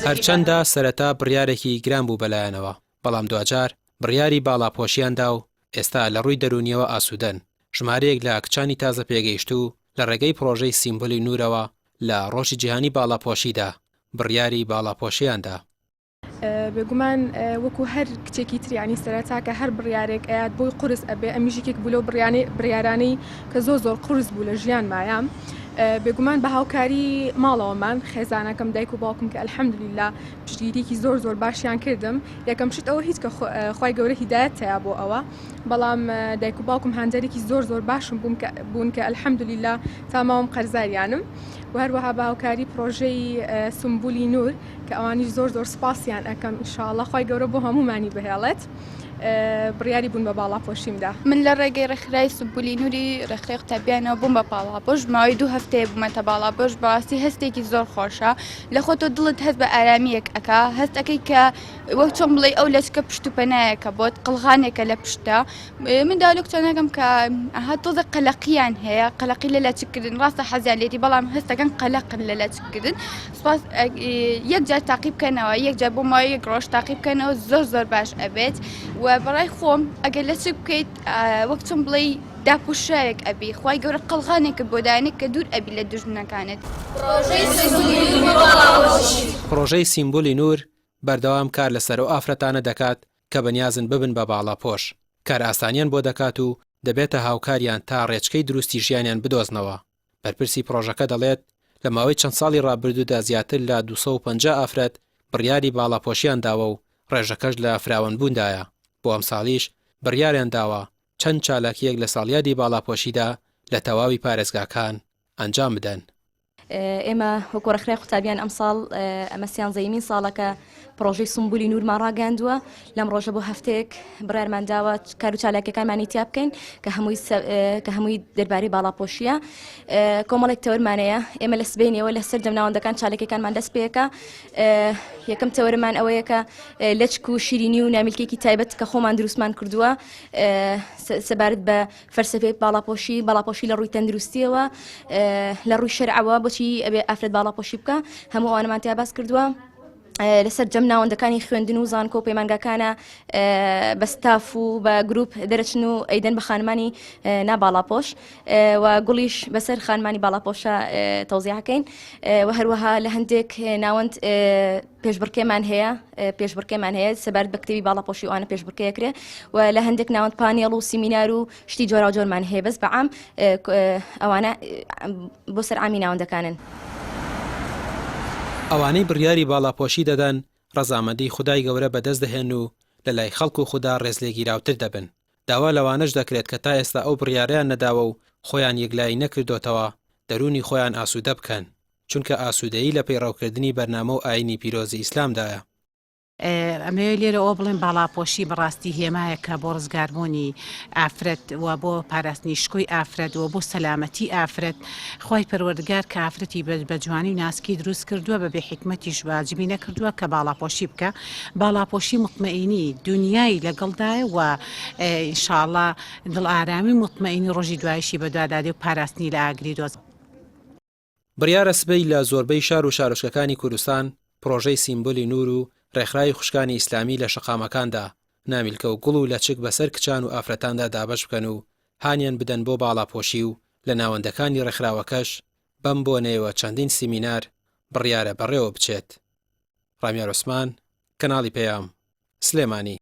هەرچەندە سەرەتا بڕیارێکی گران بوو بەلایانەوە، بەڵام دواجار بڕیاری باڵاپۆشیان دا و ئێستا لە ڕووی دەروونییەوە ئاسوودەن. ژمارەیەک لە کچانی تازە پێگەیشتوو لە ڕێگەی پڕۆژەی سیمبولی نوورەوە لە ڕۆژی جیهانی باڵاپۆشیدا بڕیاری باڵاپۆشیان دا. بێگومان وەکو هەر کچێکی تر یانی سەرەتا کە هەر بڕیارێک ئەیات بۆی قورس ئەبێ ئەمیش یەکێک بوو لەو بڕیانەی بڕیارانەی کە زۆر زۆر قورس بوو لە ژیانمایە بێگومان بە هاوکاری ماڵەوەمان خێزانەکەم دایک و باوکم کە الحمدللە پشتگیریکی زۆر زۆر باشیان کردم یەکەم شت ئەوە هیچ کە خوای گەورە هیدایەت تیا بۆ ئەوە بەڵام دایک و باوکم هاندەرێکی زۆر زۆر باشم بووم کە بوون کە الحمدللە تا ماوم قەرزاریانم و هەروەها بە هاوکاری پڕۆژەی سمبولی نور کە ئەوانیش زۆر زۆر سوپاسیان ئەکەم ان شاء اللە خوای گەورە بۆ هەموومانی بهێڵێت بڕیاری بوون بە باڵاپۆشیمدا. من لە ڕێگەی ڕێکخراوی سومبولی نوری ڕێکخراوی قوتابیانەوە بووم بە باڵاپۆش ماوەی دوو هەفتەیە بوومەتە باڵاپۆش بەڕاستی هەستێکی زۆر خۆشە لە خۆتۆ دڵت هەست بە ئارامییەک ئەکا هەست ئەکەی کە وەک چۆن بڵێی ئەو لەچکە پشت و پەنایەکە بۆت قڵغانێکە لە پشتە من داوا لە کچان ئەکەم کە ئەها تۆزێک قەلەقیان هەیە قەلەقی لە لەچککردن ڕاستە حەزیان لێتی بەڵام هەستەکەن قەلەقن لە لەچککردن سوپاس یەک جار تاقی بکەنەوە یەک جار بۆ ماوەی یەک ڕۆژ تاقی بکەنەوە زۆر زۆر باش ئەبێت و بەڕای خۆم ئەگەر لەچک بکەیت وەک چۆن بڵێی داپۆشراوێک ئەبی خوای گەورە قەڵغانێکت بۆ دانێت کە دوور ئەبی لە دوژمنەکانت. پڕۆژەی سیمبولی نوور بەردەوام کار لەسەر ئەو ئافرەتانە دەکات کە بەنیازن ببن بە باڵاپۆش، کارئاسانیان بۆ دەکات و دەبێتە هاوکاریان تا ڕێچکەی دروستی ژیانیان بدۆزنەوە. بەرپرسی پڕۆژەکە دەڵێت، لە ماوەی چەند ساڵی ڕابردوودا زیاتر لە 250 ئافرەت بڕیاری باڵاپۆشیان داوە و ڕێژەکەش لە فراوانبووندایە، بۆ ئەمساڵیش بڕیاریان داوە چەند چالاکییەک لە ساڵیادی باڵاپۆشیدا لە تەواوی پارێزگاکان ئەنجام بدەن. ئێمە وەکو ڕێکخراوی قوتابیان ئەمساڵ ئەمە سیانزەیمین ساڵە کە پڕۆژەی سمبولی نورمان ڕاگەیاندووە لەم ڕۆژە بۆ هەفتەیەک بڕیارمان داوە کار و چالاکیەکانمانی تیا بکەین کە هەمووی کە هەمووی دەربارەی باڵاپۆشیە کۆمەڵێک تەوەرمانەیە ئێمە لە سبەینەوە لە سەرجەم ناوەندەکان چالاکیەکانمان دەست پێەکە یەکەم تەوەرمان ئەوەیە کە لەچک و شیرینی و نامیلکێکی تایبەت کە خۆمان دروستمان کردووە سەبارەت بە فەلسەفەی باڵاپۆشی، باڵاپۆشی لە ڕووی تەندروستیەوە، لە ڕووی شەرعەوە بۆچی ئەبێ ئافرەت باڵاپۆشی بکە، هەموو ئەوانەمان تیا باس کردووە. لەسەر جەم ناوەندەکانی خوێندن و زانکۆ و پەیمانگاکانە بە ستاف و بە گروپ دەرەچن و ئەیدەن بە خانمانی ناباڵاپۆش و گوڵیش بەسەر خانمانی باڵاپۆشە تەوزیعەکەین و هەروەها لە هەندێک ناوەند پێشبڕکێمان هەیە پێشبڕکێمان هەیە سەبارەت بە کتێبی باڵاپۆشی ئەوانە پێشبڕکێ ئەکرێ و لە هەندێک ناوەند پانێڵ و سیمینار و شتی جۆراوجۆرمان هەیە بەس بەعام ئەوانە بۆ سەر عامی ناوەندەکانن. ئەوانەی بڕیاری باڵاپۆشی دەدەن ڕەزامەندی خودای گەورە بەدەست دەهێنن و لەلای خەڵک و خودا ڕێزلێگیراوتر دەبن. داوا لەوانەش دەکرێت کە تا ئێستا ئەو بڕیارەیان نەداوە و خۆیان یەکلایی نەکردۆتەوە دەروونی خۆیان ئاسوودە بکەن. چونکە ئاسوودەیی لە پەیڕەوکردنی بەرنامە و ئایینی پیرۆزی ئیسلامدایە. ئەمەوێ لێرە ئەوە بڵێم باڵاپۆشی بەڕاستی هێمایەکە بۆ ڕزگاربوونی ئافرەت و بۆ پاراستنی شکۆی ئافرەت و بۆ سەلامەتی ئافرەت خوای پەروەردگار کە ئافرەتی بە جوانی و ناسکی دروست کردووە بە بێ حیکمەتیش واجبی نەکردووە کە باڵاپۆشی بکە باڵاپۆشی مطمئینی دنیای لەگەڵدایە و ئینشاءاللە دڵ ئارامی و مطمئینی ڕۆژی دوایشی بەدوادا دێ و پاراستنی لە ئاگری دۆزەخ. بڕیارە سبەی لە زۆربەی شار و شارۆچکەکانی کوردستان پڕۆژەی سیمبولی نوور و ڕێکخراوی خوشکانی ئیسلامی لە شەقامەکاندا نامیلکە و گوڵ و لەچک بەسەر کچان و ئافرەتاندا دابەش بکەن و هانیان بدەن بۆ باڵاپۆشی و لە ناوەندەکانی ڕێکخراوەکەش بەم بۆنەیەوە چەندین سیمینار بڕیارە بەڕێوە بچێت. ڕامیار عوسمان، کەناڵی پەیام، سلێمانی.